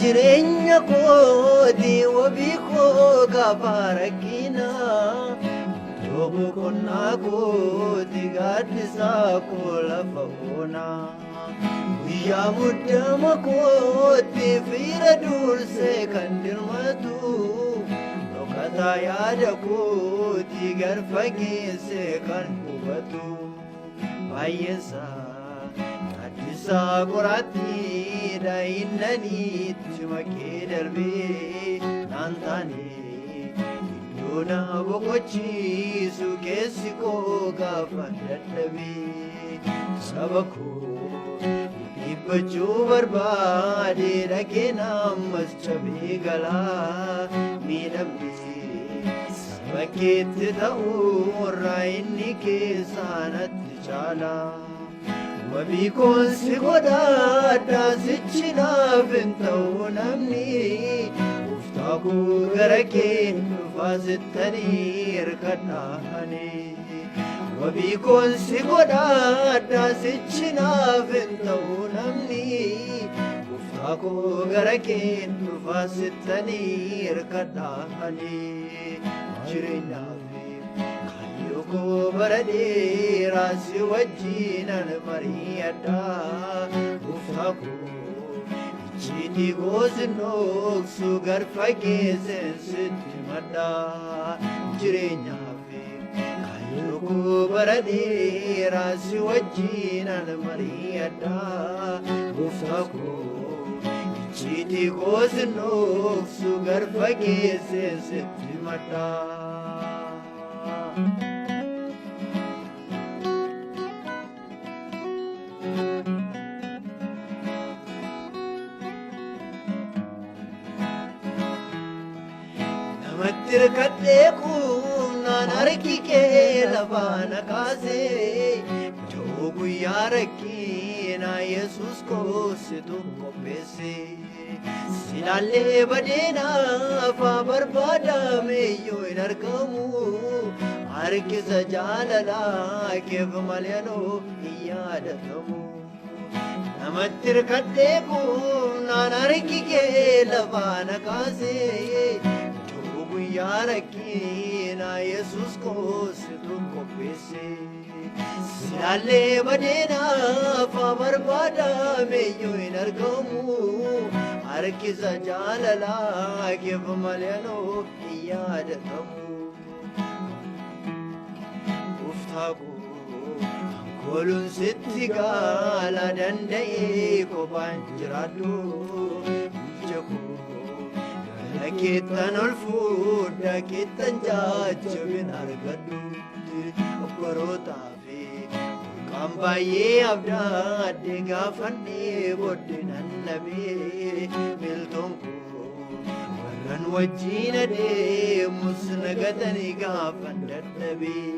Jireenya kooti wabii koo gaafa rakkinaa. Iddoo boqonnaa kooti gaaddisaa koo lafa onaa. Guyyaa muddama kootti fira dursee kan dirmatu. Dhokataa yaada kooti gar fageessee kan hubatu. Baay'eensaa gaaddisaa qoraattiidha innaniitti makee darbee naan taane. Iddoo na boqochiisu keessi koo gaafa dadhabee. Saba koo dhiibbachuu barbaade dhageen ammas cabee galaa miidhamne. Saba keetti ta'uurraa inni keessaa natti caala. Wabii koon si godhaadhaa sichi naaf hin ta'u namni. Gooftaa koo gara kee dhufaa sittanii hirkadhaani. Wabii koon si godhaadhaa sichi naaf hin ta'u namni. Gooftaa koo gara kee dhufaa sittanii hirkadhaani. Jireenyaaf kaayyoo koo bara dheeraa si wajjinan mari'adhaa. Gooftaa koo icciitii koos hin dhoksu gar fageesseen sitti madhaa. Jireenyaaf kaayyoo koo bara dheeraa si wajjinan mari'adhaa. Gooftaa koo icciitii koos hin dhoksu gar fageesseen sitti madhaa. Namatti hirkadhee quufnaan harki kee lafaa na kaasee. Da'oo guyyaa rakkinaa Yesuus koo situ qopheesse. Silaallee badeenaafaa barbaadame iyyuu hin argamu. Harkisa jaalalaa keef malee anoo hin yaadatamu. Namatti hirkadhee quufnaan harki kee lafaa na kaasee. Da'oo guyyaa rakkinaa Yesuus koo situ qopheesse. Silaallee badeenaafaa barbaadame iyyuu hin argamu. Harkisa jaalalaa keef malee anoo hin yaadatamu. Gooftaa koo kooluun sitti gaala danda'ee kophaan jiraadhu. Ija koo gara keettan ol fuudha keettan jajjabin argadhu. Barootaa fi burqaan baay'ee abdaadhe gaafannee booddee nan dhabee miltoon koo warran wajjin adeemus nagatanii gaafan dadhabee.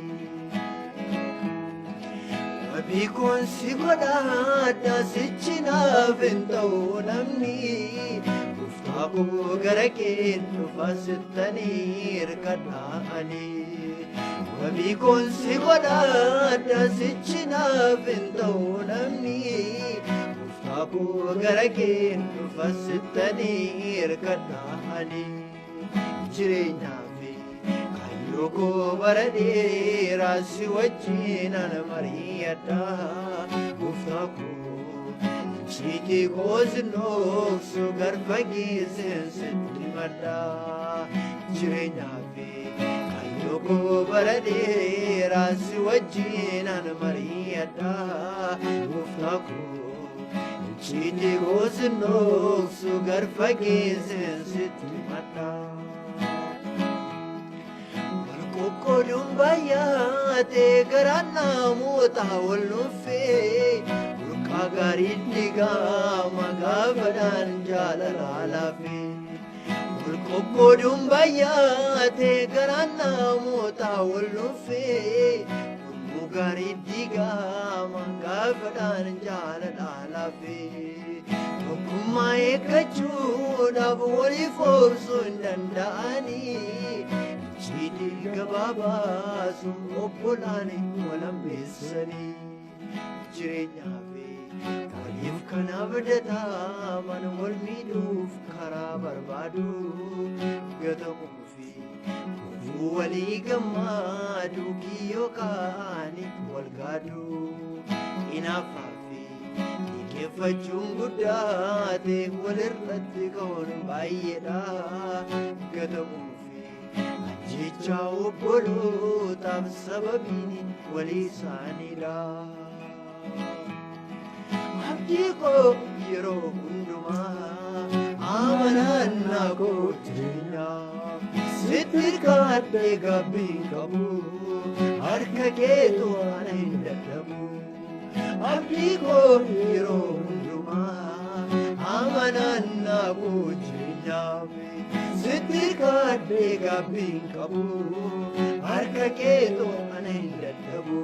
Wabii koon si godhaadhaa sichi naaf hin ta'u namni. Gooftaa koo gara kee dhufaa sittanii hirkadhaani. Wabii koon si godhaadhaa sichi naaf hin ta'u namni. Gooftaa koo gara kee dhufaa sittanii hirkadhaani. Jireenyaaf kaayyoo koo bara dheeraa si wajjinan mari'adhaa. Gooftaa koo icciitii koos hin dhoksu gar fageesseen sitti madhaa. Jireenyaaf kaayyoo koo bara dheeraa si wajjinan mari'adhaa. Gooftaa koo icciitii koos hin dhoksu gar fageesseen sitti madhaa. Wal qoqqooduun baay'atee garaan namoota wal nuffee. Burqaa gaarii diigama gaafadhaan jaalalaa laafee. Wal qoqqooduun baay'atee garaan namoota wal nuffee. Gurmuu gaarii diigama gaafadhaan jaalalaa laafee. Tokkummaa eeggachuudhaaf waliif obsuu hin danda'anii. Icciitii gabaabaa sun obbolaan wal hambeessanii. Jireenyaa fi waliif kana Abdataaman wal miidhuuf karaa barbaadu gatamuu fi gufuu walii gammaadu kiyyoo kaanii wal gaadu hinaaffaa fi liqeeffachuun guddaate walirratti ka'uun baay'eedha gatamuu fi ajjeechaa obbolootaaf sababiin walii isaaniidha. Abdii koo yeroo hundumaa amanannaa koo jireenyaa sitti kaadhee gaabbii qabu harka keetu ana hin dadhabu. Abdii koo yeroo hundumaa amanannaa koo jireenyaa sitti kaadhee gaabbii qabu harka keetu ana hin dadhabu.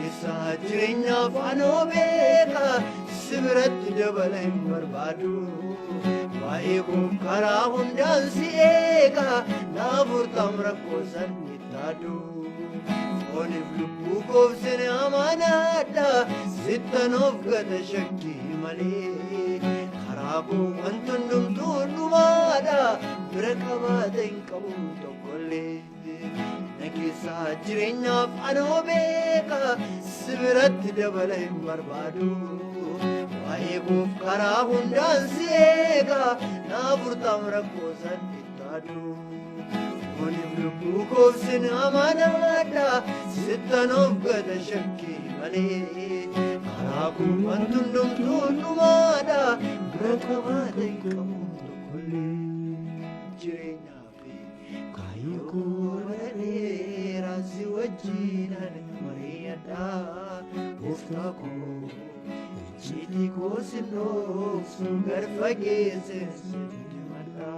Isaa jireenyaaf anoo beeka si biratti dabala hin barbaadu. Waa'ee koo karaa hundaan si eega naaf furtaam rakkoo san ittaadu. Fooniif lubbuu koof sin amanaadha sittan of gata shakkii malee. Karaa koo wanti hundumtuu dhumaadha bira qabaata hin qabu tokkollee. Na keessaa jireenyaaf anoo beeka si biratti dabala hin barbaadu. Waa'ee koof karaa hundaan si eega naaf furtaam rakkoo san ittaadu. Fooniif lubbuu koof sin amanaadha sittan of gata shakkii malee. Karaa koo wanti hundumtuu dhumaadha bira qabaata hin qabu tokkollee. Jireenyaa fi kaayyoo koo bara dheeraa si wajjinan mari'adha gooftaa koo icciitii koo sin dhooksu gar fageesse sitti himadha.